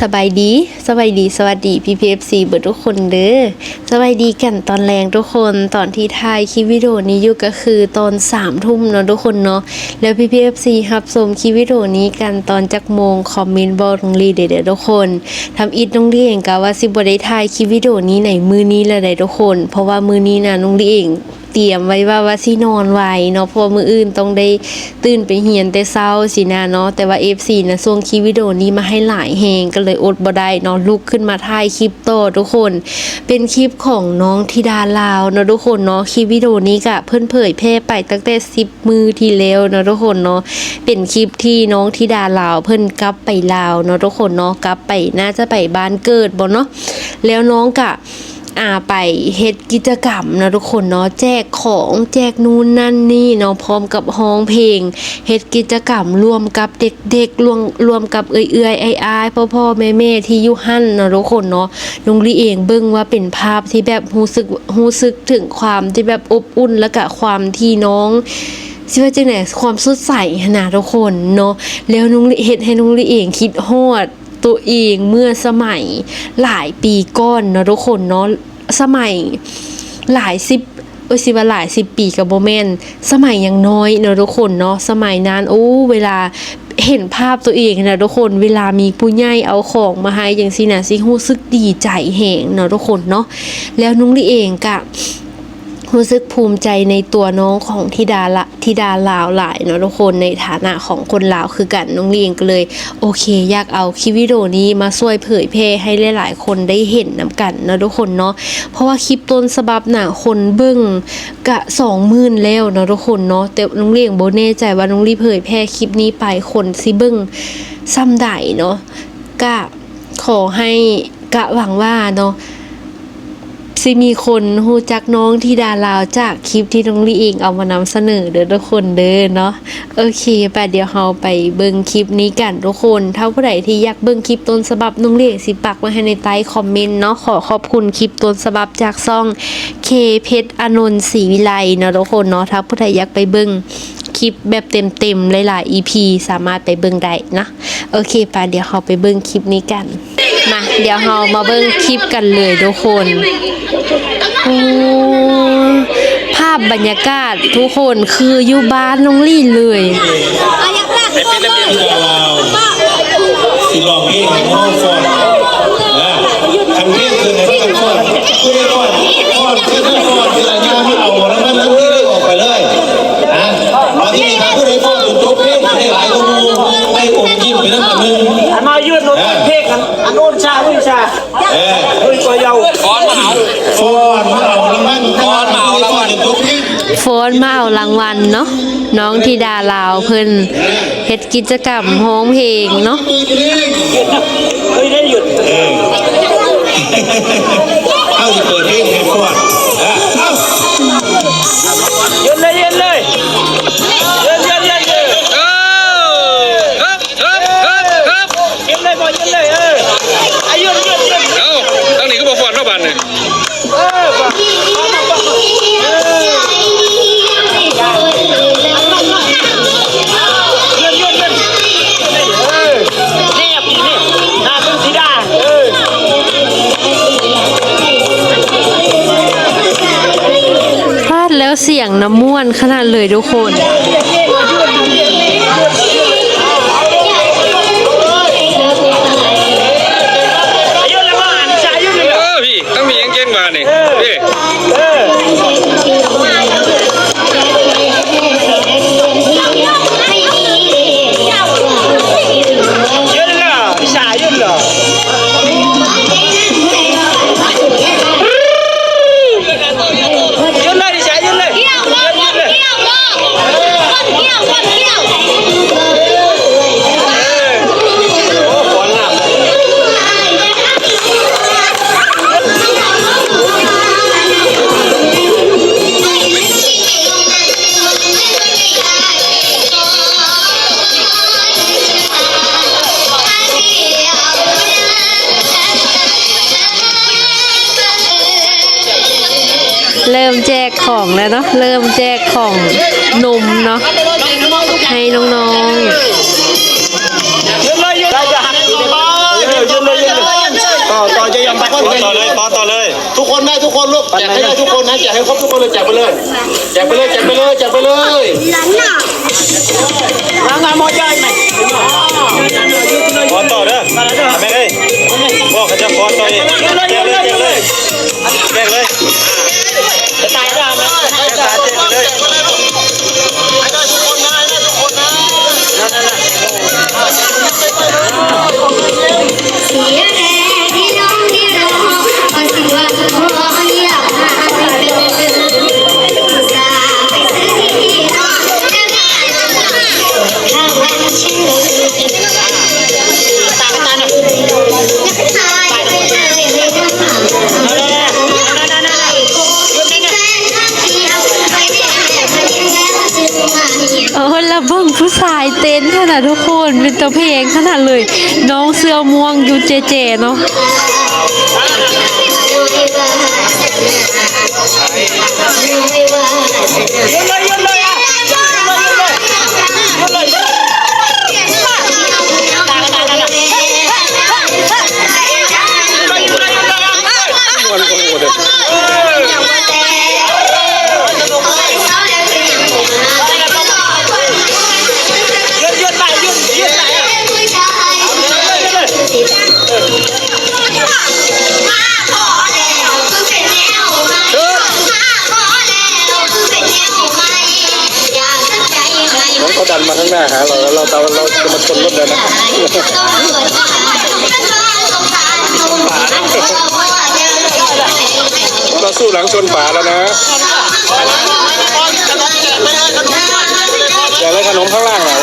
ສະບາຍດີ ສະບາຍດີ ສະຫວັດດີ ພີ່ໆ ເອັຟຊີ ເບິດທຸກຄົນເດີ. ສະບາຍດີກັນຕອນແລງທຸກຄົນ. ຕອນທີ່ຖ່າຍຄລິບວິດີໂອນີ້ຢູ່ກໍຄືຕອນສາມທຸ່ມເນາະທຸກຄົນເນາະ. ແລ້ວພີ່ໆ ເອັຟຊີ ຮັບຊົມຄລິບວິດີໂອນີ້ກັນຕອນຈັກໂມງ ຄອມເມັນບອກນ້ອງລີເດີທຸກຄົນ. ທຳອິດນ້ອງລີເອງກໍວ່າຊິບໍ່ໄດ້ຖ່າຍຄລິບວິດີໂອນີ້ໃນມື້ນີ້ແລ້ວໃດ໋ທຸກຄົນ ເພາະວ່າມື້ນີ້ນະ ນ້ອງລີເອງ ຕຽມໄວ້ວ່າ ວ່າຊິນອນໄວເນາະ ເພາະວ່າມື້ອື່ນຕ້ອງໄດ້ຕື່ນໄປຮຽນແຕ່ເຊົ້າຊີ້ນະເນາະ. ແຕ່ວ່າເອັຟຊີນະ ສົ່ງຄລິບວິດີໂອນີ້ມາໃຫ້ຫຼາຍແຮງ ກໍເລີຍອົດບໍ່ໄດ້ເນາະ ລຸກຂຶ້ນມາຖ່າຍຄລິບຕໍ່ທຸກຄົນ. ເປັນຄລິບຂອງນ້ອງທິດາລາວເນາະທຸກຄົນເນາະ. ຄລິບວິດີໂອນີ້ກະເພິ່ນເຜີຍແຜ່ໄປຕັ້ງແຕ່ສິບມື້ທີ່ແລ້ວເນາະທຸກຄົນເນາະ. ເປັນຄລິບທີ່ນ້ອງທິດາລາວເພິ່ນກັບໄປລາວເນາະທຸກຄົນເນາະ ກັບໄປ ໜ້າຈະໄປບ້ານເກີດບໍ່ເນາະ. ແລ້ວນ້ອງກະ ອ່າ ໄປເຮັດກິດຈະກຳເນາະທຸກຄົນເນາະ ແຈກຂອງ ແຈກນູ່ນນັ້ນນີ້ເນາະ ພ້ອມກັບຮ້ອງເພງ ເຮັດກິດຈະກຳຮ່ວມກັບເດັກໆ ຮ່ວມ ຮ່ວມກັບເອື້ອຍໆ ອ້າຍໆ ພໍ່ໆ ແມ່ໆ ທີ່ຢູ່ຫັ້ນເນາະທຸກຄົນເນາະ. ນ້ອງລີເອງເບິ່ງວ່າເປັນພາບທີ່ແບບຮູ້ສຶກ ຮູ້ສຶກເຖິງຄວາມທີ່ແບບອົບອຸ່ນ ແລ້ວກະຄວາມທີ່ນ້ອງ ຊິວ່າຈັ່ງໃດ ຄວາມສົດໃສຫັ້ນນະທຸກຄົນເນາະ. ແລ້ວນ້ອງລີ ເຮັດໃຫ້ນ້ອງລີເອງຄິດຮອດ ຕົວເອງເມື່ອສະໄໝຫຼາຍປີກ່ອນເນາະທຸກຄົນເນາະ. ສະໄໝຫຼາຍສິບ ໂອ້ຍ ຊິວ່າຫຼາຍສິບປີກໍບໍ່ແມ່ນ ສະໄໝຍັງນ້ອຍເນາະທຸກຄົນເນາະ. ສະໄໝນັ້ນ ໂອ້ ເວລາເຫັນພາບຕົວເອງນະທຸກຄົນ ເວລາມີຜູ້ໃຫຍ່ເອົາຂອງມາໃຫ້ຈັ່ງຊີ້ນະ ຊິຮູ້ສຶກດີໃຈແຮງເນາະທຸກຄົນເນາະ. ແລ້ວນ້ອງລີເອງກະ ຮູ້ສຶກພູມໃຈໃນຕົວນ້ອງຂອງທິດາລະ ທິດາລາວຫຼາຍເນາະທຸກຄົນ ໃນຖານະຂອງຄົນລາວຄືກັນ. ນ້ອງລີເອງກໍເລີຍ ໂອເຄ ຢາກເອົາຄລິບວິດີໂອນີ້ມາຊ່ວຍເຜີຍແຜ່ໃຫ້ຫຼາຍໆຄົນໄດ້ເຫັນນຳກັນເນາະທຸກຄົນເນາະ. ເພາະວ່າຄລິບຕົ້ນສະບັບນະ ຄົນເບິ່ງກະສອງໝື່ນແລ້ວເນາະທຸກຄົນເນາະ. ແຕ່ນ້ອງລີເອງບໍ່ແນ່ໃຈວ່ານ້ອງລີເຜີຍແຜ່ຄລິບນີ້ໄປ ຄົນຊິເບິ່ງສ່ຳໃດເນາະ. ກະ ຂໍໃຫ້ ກະຫວັງວ່າເນາະ ຊິມີຄົນຮູ້ຈັກນ້ອງທິດາລາວຈາກຄລິບທີ່ນ້ອງລີເອງເອົາມານຳສະເໜີເດີທຸກຄົນເດີເນາະ. ໂອເຄ ໄປ ດຽວເຮົາໄປເບິ່ງຄລິບນີ້ກັນທຸກຄົນ. ຖ້າຜູ້ໃດທີ່ຢາກເບິ່ງຄລິບຕົ້ນສະບັບ ນ້ອງລີເອງຊິປັກໄວ້ໃຫ້ໃນໃຕ້ຄອມເມັນເນາະ. ຂໍຂອບຄຸນຄລິບຕົ້ນສະບັບຈາກຊ່ອງ ເຄ ເພັດອານົນ ສີວິໄລເນາະທຸກຄົນເນາະ. ຖ້າຜູ້ໃດຢາກໄປເບິ່ງຄລິບແບບເຕັມໆ ຫຼາຍໆ ອີພີ ສາມາດໄປເບິ່ງໄດ້ນະ. ໂອເຄ ໄປ ດຽວເຮົາໄປເບິ່ງຄລິບນີ້ກັນ. ມາ ດຽວເຮົາມາເບິ່ງຄລິບກັນເລີຍທຸກຄົນ. ໂອ້ ພາບບັນຍາກາດທຸກຄົນ ຄືຢູ່ບ້ານນ້ອງລີເລີຍ. ທິດາລາວ ຊິຮ້ອງເພງໃຫ້ນ້ອງຟ້ອນ ເອີ ຄັນເພງຂຶ້ນໃຫ້ເພິ່ນຟ້ອນ ຜູ້ໃດຟ້ອນ ຟ້ອນ ເຊີນເພິ່ນຟ້ອນ ເວລາຍ່າງມາເອົາລາງວັນທັນທີເລີຍ ອອກໄປເລີຍ. ອ່ະ ບາດນີ້ຖ້າຜູ້ໃດຟ້ອນຈົນຈົບເພງ ໄດ້ຫຼາຍກວ່າໝູ່ ໄດ້ອົມຍິ້ມໄປນຳກັນໜຶ່ງ. ອັນມາຢືນ ເອີ ເພງ ອັນ ອັນໂອນຊາ ອຸຍຊາ ເອີ ອຸຍກວ່າເຍົາ ຟ້ອນມາເອົາ ຟ້ອນມາເອົາລາງວັນ ຟ້ອນມາເອົາລາງວັນ ຜູ້ໃດຟ້ອນຈົນຈົບເພງ ຟ້ອນມາເອົາລາງວັນເນາະ. ນ້ອງທິດາລາວເພິ່ນເຮັດກິດຈະກຳຮ້ອງເພງເນາະ. ເຮີ້ຍ ໄດ້ຢຸດ ເອີ ເຮົາຊິເປີດເພງໃຫ້ຟ້ອນ. ອ່ະ ເອົາ ຢືນເລີຍ ຢືນເລີຍ ຢືນ ຢືນ ຢືນ ຢືນ ເອີ ເຮີບ ເຮີບ ເຮີບ ເຮີບ ຢືນເລີຍ ພໍ່ ຢືນເລີຍ ເອີ ອາ ຢືນ ຢືນ ຢືນ ເອົ້າ ທາງນີ້ຄືບໍ່ຟ້ອນເນາະບາດນີ້. ເອີ ຟ້ອນ ຟ້ອນ ຟ້ອນ ເອີ ຢືນ ຢືນ ຢືນ ເອີ ແນບ ແນບ ໜ້າເບິ່ງສີດາ ເອີ ພາດແລ້ວ ສຽງນະມ່ວນຂະໜາດເລີຍທຸກຄົນ. ເອີ ພີ່ ທາງນີ້ຍັງເກັ່ງກວ່ານີ້ ເອີ ພີ່ ເອີ ຢືນລະ ວິຊາ ຢືນລະ. ຢືນເລີຍ ດີໃຈ ຢືນເລີຍ ຢືນເລີຍ ເລີ່ມແຈກຂອງແລ້ວເນາະ ເລີ່ມແຈກຂອງນົມເນາະ ໃຫ້ນ້ອງໆ. ຕໍ່ເລີຍ ຕໍ່ເລີຍ ທຸກຄົນໄດ້ ທຸກຄົນລູກ ແຈກໃຫ້ໄດ້ທຸກຄົນນະ ແຈກໃຫ້ຄົບທຸກຄົນເລີຍ ແຈກໄປເລີຍ ແຈກໄປເລີຍ ແຈກໄປເລີຍ ແຈກໄປເລີຍ. ຟ້ອນຕໍ່ເດີ ແມ່ເອີຍ ບອກເຂົາເຈົ້າຟ້ອນຕໍ່ອີກ ແຈກເລີຍ ແຈກເລີຍ ແຈກເລີຍ ຈະຕາຍແລ້ວນະ ແຈກເລີຍ. ໂອ້ ລະເບິ່ງຜູ້ຊາຍເຕັ້ນຫັ້ນນະທຸກຄົນ ເປັນຕາແພງຂະໜາດເລີຍ ນ້ອງເສື້ອມ່ວງຢູ່ເຈເຈເນາະ. ນ້ອງເຂົາດັນມາທາງໜ້າຫາເຮົາ ແລ້ວເຮົາ ເຮົາ ເຮົາຈະມາຊົນລົດແລ້ວນະ ເຮົາສູ້ຫຼັງຊົນຝາແລ້ວນະ. ແຈກເລີຍຂະໜົມຂ້າງລ່າງນະ.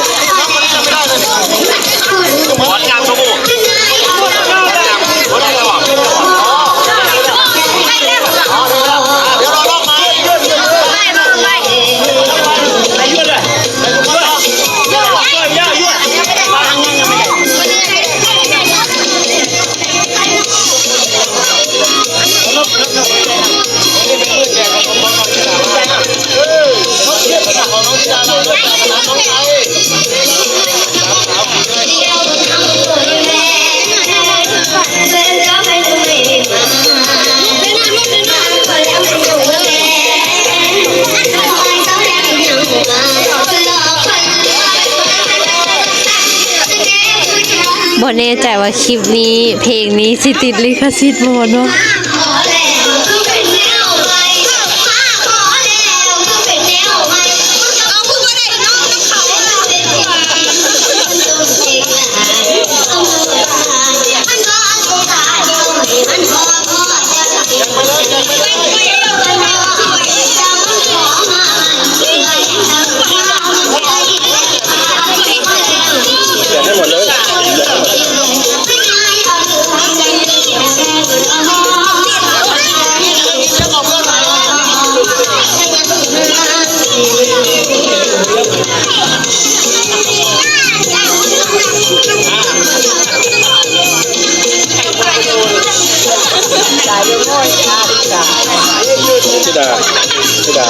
ບໍ່ແນ່ໃຈວ່າຄລິບນີ້ ເພງນີ້ຊິຕິດລິຂະສິດບໍ່ເນາະ. ທິດາ ທິດາ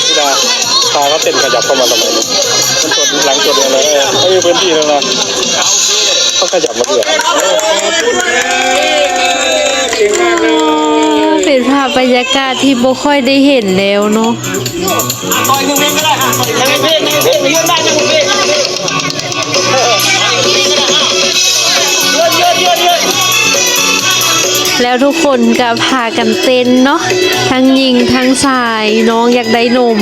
ທິດາ ພາເຂົາເຕັ້ນຂະຫຍັບເຂົ້າມາທຳໄມນີ້? ມັນຕົດຫຼັງຕົດແລ້ວ ເອີ ເປັນພື້ນທີ່ແລ້ວນະ ເຂົາຂະຫຍັບມາເທື່ອ. ເປັນພາບບັນຍາກາດທີ່ບໍ່ຄ່ອຍໄດ້ເຫັນແລ້ວເນາະ. ແລ້ວທຸກຄົນກໍພາກັນເຕັ້ນເນາະ ທັງຍິງທັງຊາຍ ນ້ອງຢາກໄດ້ນົມ.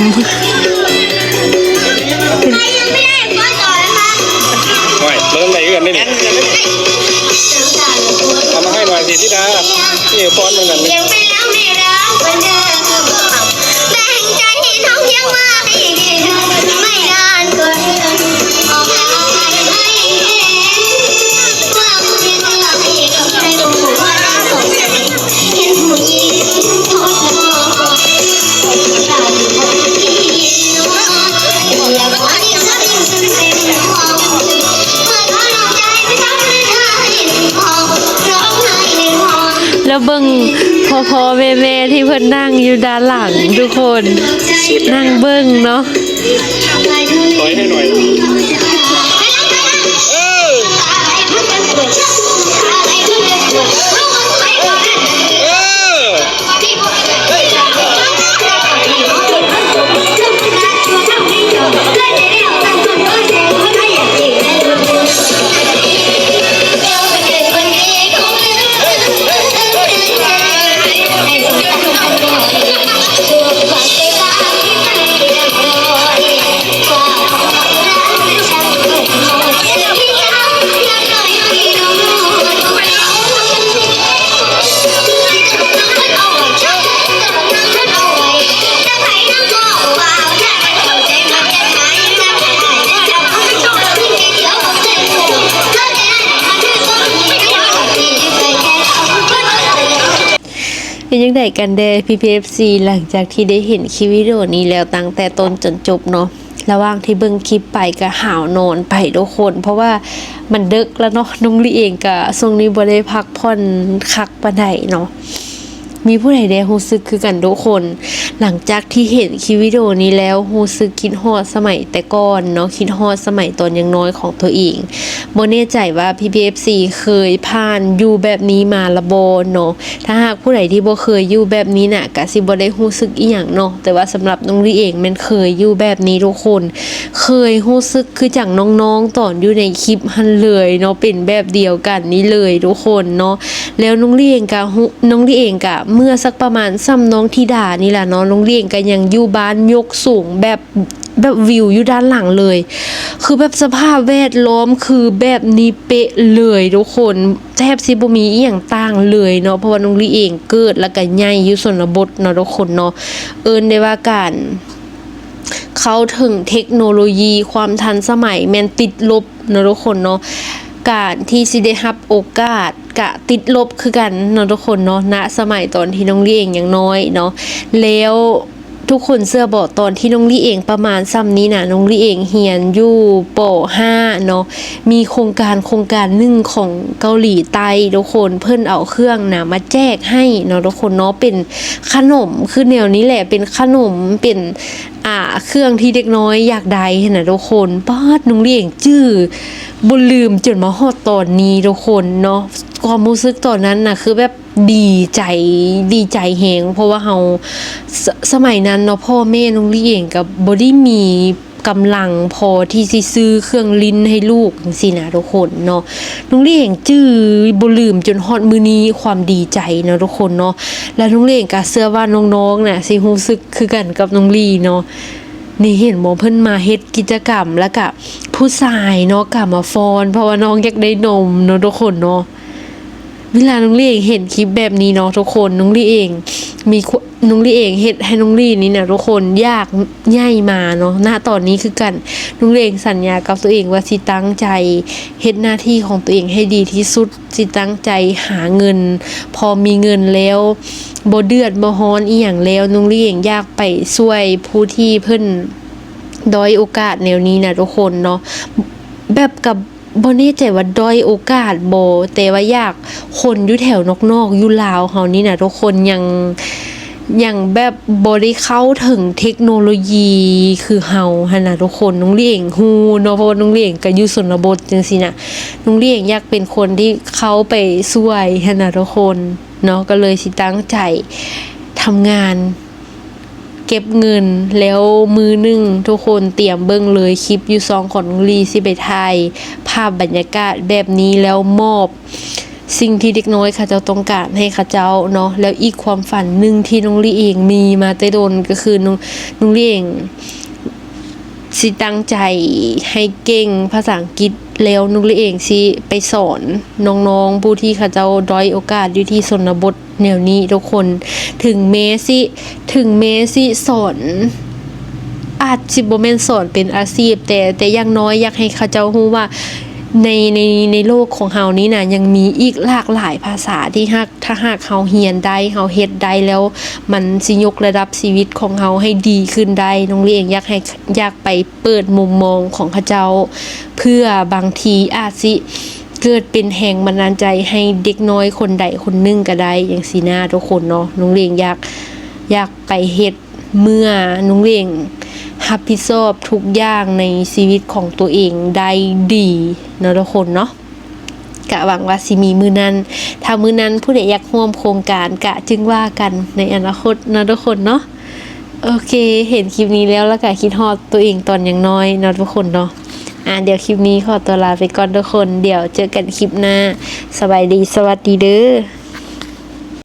ໂອ້ຍ ເບິ່ງໄດ້ເຮືອນນີ້ ເອົາມາໃຫ້ໜ່ອຍສິທິດາ ນີ້ຟ້ອນເບິ່ງນັ້ນ. ແລ້ວເບິ່ງພໍ່ໆແມ່ໆທີ່ເພິ່ນນັ່ງຢູ່ດ້ານຫຼັງທຸກຄົນ ນັ່ງເບິ່ງເນາະ. ຖອຍໃຫ້ໜ່ອຍ ເອີ. ເປັນຈັ່ງໃດກັນແດ່ ພີ່ໆ ເອັຟຊີ ຫຼັງຈາກທີ່ໄດ້ເຫັນຄລິບວິດີໂອນີ້ແລ້ວຕັ້ງແຕ່ຕົ້ນຈົນຈົບເນາະ, ລະຫວ່າງທີ່ເບິ່ງຄລິບໄປກໍຫາວນອນໄປທຸກຄົນ ເພາະວ່າມັນເດິກແລ້ວເນາະ. ນ້ອງລີເອງກໍຊ່ວງນີ້ບໍ່ໄດ້ພັກຜ່ອນຄັກປານໃດເນາະ. ມີຜູ້ໃດແດ່ຮູ້ສຶກຄືກັນທຸກຄົນ? ຫຼັງຈາກທີ່ເຫັນຄລິບວິດີໂອນີ້ແລ້ວ ຮູ້ສຶກຄິດຮອດສະໄໝແຕ່ກ່ອນເນາະ, ຄິດຮອດສະໄໝຕອນຍັງນ້ອຍຂອງຕົວເອງ. ບໍ່ແນ່ໃຈວ່າພີ່ໆ ເອັຟຊີ ເຄີຍຜ່ານຢູ່ແບບນີ້ມາລະບໍ່ເນາະ? ຖ້າຫາກຜູ້ໃດທີ່ບໍ່ເຄີຍຢູ່ແບບນີ້ນະ ກະຊິບໍ່ໄດ້ຮູ້ສຶກອີ່ຫຍັງເນາະ, ແຕ່ວ່າສຳລັບນ້ອງລີເອງແມ່ນເຄີຍຢູ່ແບບນີ້ທຸກຄົນ, ເຄີຍຮູ້ສຶກຄືຈັ່ງນ້ອງໆຕອນຢູ່ໃນຄລິບຫັ້ນເລີຍເນາະ, ເປັນແບບດຽວກັນນີ້ເລີຍທຸກຄົນເນາະ. ແລ້ວນ້ອງລີເອງກະຮູ້ ນ້ອງລີເອງກະເມື່ອສັກປະມານສ່ຳນ້ອງທິດານີ້ລະເນາະ, ນ້ອງລີເອງກະຍັງຢູ່ບ້ານຍົກສູງແບບ ແບບວິວຢູ່ດ້ານຫຼັງເລີຍ, ຄືແບບສະພາບແວດລ້ອມຄືແບບນີ້ເປະເລີຍທຸກຄົນ, ແທບຊິບໍ່ມີອີ່ຫຍັງຕ່າງເລີຍເນາະ, ເພາະວ່ານ້ອງລີເອງເກີດແລ້ວກໍໃຫຍ່ຢູ່ຊົນນະບົດເນາະທຸກຄົນເນາະ. ເອີ້ນໄດ້ວ່າການເຂົ້າເຖິງເທັກໂນໂລຢີ ຄວາມທັນສະໄໝແມ່ນຕິດລົບເນາະທຸກຄົນເນາະ, ການທີ່ຊິໄດ້ຮັບໂອກາດ ກະຕິດລົບຄືກັນເນາະທຸກຄົນເນາະ, ນະສະໄໝຕອນທີ່ນ້ອງລີເອງຍັງນ້ອຍເນາະ. ແລ້ວທຸກຄົນເຊື່ອບໍ່ ຕອນທີ່ນ້ອງລີເອງປະມານສ່ຳນີ້ນະ, ນ້ອງລີເອງຮຽນຢູ່ ປໍຫ້າເນາະ, ມີໂຄງການ ໂຄງການໜຶ່ງຂອງເກົາຫຼີໃຕ້ທຸກຄົນ, ເພິ່ນເອົາເຄື່ອງນະມາແຈກໃຫ້ເນາະທຸກຄົນເນາະ, ເປັນຂະໜົມ ຄືແນວນີ້ແຫຼະ, ເປັນຂະໜົມ ເປັນ ອ່າ ເຄື່ອງທີ່ເດັກນ້ອຍຢາກໄດ້ຫັ້ນນະທຸກຄົນ. ປາດ ນ້ອງລີເອງຈື່ບໍ່ລືມຈົນມາຮອດຕອນນີ້ທຸກຄົນເນາະ. ຄວາມຮູ້ສຶກຕອນນັ້ນນະ ຄືແບບດີໃຈ ດີໃຈແຮງ ເພາະວ່າເຮົາ ສະ ສະໄໝນັ້ນເນາະ ພໍ່ແມ່ນ້ອງລີເອງກໍບໍ່ໄດ້ມີກຳລັງພໍທີ່ຊິຊື້ເຄື່ອງຫຼິ້ນໃຫ້ລູກຈັ່ງຊີ້ນະທຸກຄົນເນາະ. ນ້ອງລີເອງຈື່ບໍ່ລືມຈົນຮອດມື້ນີ້ ຄວາມດີໃຈເນາະທຸກຄົນເນາະ. ແລ້ວນ້ອງລີເອງກໍເຊື່ອວ່ານ້ອງໆນະຊິຮູ້ສຶກ ຄືກັນກັບນ້ອງລີເນາະ. ນີ້ເຫັນບໍ່ ເພິ່ນມາເຮັດກິດຈະກຳ ແລ້ວກະຜູ້ຊາຍເນາະ ກະມາຟ້ອນ ເພາະວ່ານ້ອງຢາກໄດ້ນົມເນາະທຸກຄົນເນາະ. ເວລານ້ອງລີເອງເຫັນຄລິບແບບນີ້ເນາະທຸກຄົນ ນ້ອງລີເອງມີຄວາມ ນ້ອງລີເອງເຮັດໃຫ້ນ້ອງລີນີ້ນະທຸກຄົນ ຢາກໃຫຍ່ມາເນາະ. ນະຕອນນີ້ຄືກັນ ນ້ອງລີເອງສັນຍາກັບຕົວເອງວ່າຊິຕັ້ງໃຈເຮັດໜ້າທີ່ຂອງຕົວເອງໃຫ້ດີທີ່ສຸດ. ຊິຕັ້ງໃຈຫາເງິນ, ພໍມີເງິນແລ້ວ ບໍ່ເດືອດບໍ່ຮ້ອນອີ່ຫຍັງແລ້ວ ນ້ອງລີເອງຢາກໄປຊ່ວຍຜູ້ທີ່ເພິ່ນດ້ອຍໂອກາດແນວນີ້ນະທຸກຄົນເນາະ. ແບບກັບ ບໍ່ແນ່ໃຈວ່າດ້ອຍໂອກາດບໍ່ ແຕ່ວ່າຢາກຄົນຢູ່ແຖວນອກໆ ຢູ່ລາວເຮົານີ້ນະທຸກຄົນ ຍັງ ຍັງແບບບໍ່ໄດ້ເຂົ້າເຖິງເທັກໂນໂລຢີຄືເຮົາຫັ້ນນະທຸກຄົນ. ນ້ອງລີເອງຮູ້ເນາະ ເພາະວ່ານ້ອງລີເອງກໍຢູ່ຊົນນະບົດຈັ່ງຊີ້ນະ. ນ້ອງລີເອງຢາກເປັນຄົນທີ່ເຂົ້າໄປຊ່ວຍຫັ້ນນະທຸກຄົນເນາະ, ກໍເລີຍຊິຕັ້ງໃຈທຳງານເກັບເງິນ. ແລ້ວມື້ໜຶ່ງທຸກຄົນຕຽມເບິ່ງເລີຍ ຄລິບຢູ່ຊ່ອງຂອງນ້ອງລີຊິໄປຖ່າຍພາບບັນຍາກາດແບບນີ້ ແລ້ວມອບ ສິ່ງທີ່ເດັກນ້ອຍເຂົາເຈົ້າຕ້ອງການໃຫ້ເຂົາເຈົ້າເນາະ. ແລ້ວອີກຄວາມຝັນໜຶ່ງທີ່ນ້ອງລີເອງມີມາແຕ່ດົນ ກໍຄືນ້ອງ ນ້ອງລີເອງຊິຕັ້ງໃຈໃຫ້ເກັ່ງພາສາອັງກິດ, ແລ້ວນ້ອງລີເອງຊິໄປສອນນ້ອງໆ ຜູ້ທີ່ເຂົາເຈົ້າດ້ອຍໂອກາດຢູ່ທີ່ຊົນນະບົດແນວນີ້ທຸກຄົນ. ເຖິງແມ້ຊິ ເຖິງແມ້ຊິສອນ ອາດຊິບໍ່ແມ່ນສອນເປັນອາຊີບ ແຕ່ ແຕ່ຢ່າງໜ້ອຍຢາກໃຫ້ເຂົາເຈົ້າຮູ້ວ່າ ໃນ ໃນ ໃນໂລກຂອງເຮົານີ້ນະ ຍັງມີອີກຫຼາກຫຼາຍພາສາທີ່ຫາກ ຖ້າຫາກເຮົາຮຽນໄດ້ ເຮົາເຮັດໄດ້ແລ້ວ ມັນຊິຍົກລະດັບຊີວິດຂອງເຮົາໃຫ້ດີຂຶ້ນໄດ້. ນ້ອງລີເອງຢາກໃຫ້ ຢາກໄປເປີດມຸມມອງຂອງເຂົາເຈົ້າ ເພື່ອບາງທີອາດຊິເກີດເປັນແຮງບັນດານໃຈໃຫ້ເດັກນ້ອຍຄົນໃດຄົນໜຶ່ງກໍໄດ້ ຈັ່ງຊີ້ນະທຸກຄົນເນາະ. ນ້ອງລີເອງຢາກ ຢາກໄປເຮັດ ເມື່ອນ້ອງເລງຮັບຜິດຊອບທຸກຢ່າງໃນຊີວິດຂອງຕົວເອງໄດ້ດີເນາະທຸກຄົນເນາະ. ກະຫວັງວ່າຊິມີມື້ນັ້ນ. ຖ້າມື້ນັ້ນຜູ້ໃດຢາກຮ່ວມໂຄງການ ກະຈຶ່ງວ່າກັນໃນອະນາຄົດເນາະທຸກຄົນເນາະ. ໂອເຄ ເຫັນຄລິບນີ້ແລ້ວ ແລ້ວກະຄິດຮອດຕົວເອງຕອນຍັງນ້ອຍເນາະທຸກຄົນເນາະ. ອາ ດຽວຄລິບນີ້ຂໍຕົວລາໄປກ່ອນທຸກຄົນ. ດຽວເຈີກັນຄລິບໜ້າ. ສະບາຍດີ ສະຫວັດດີເດີ້.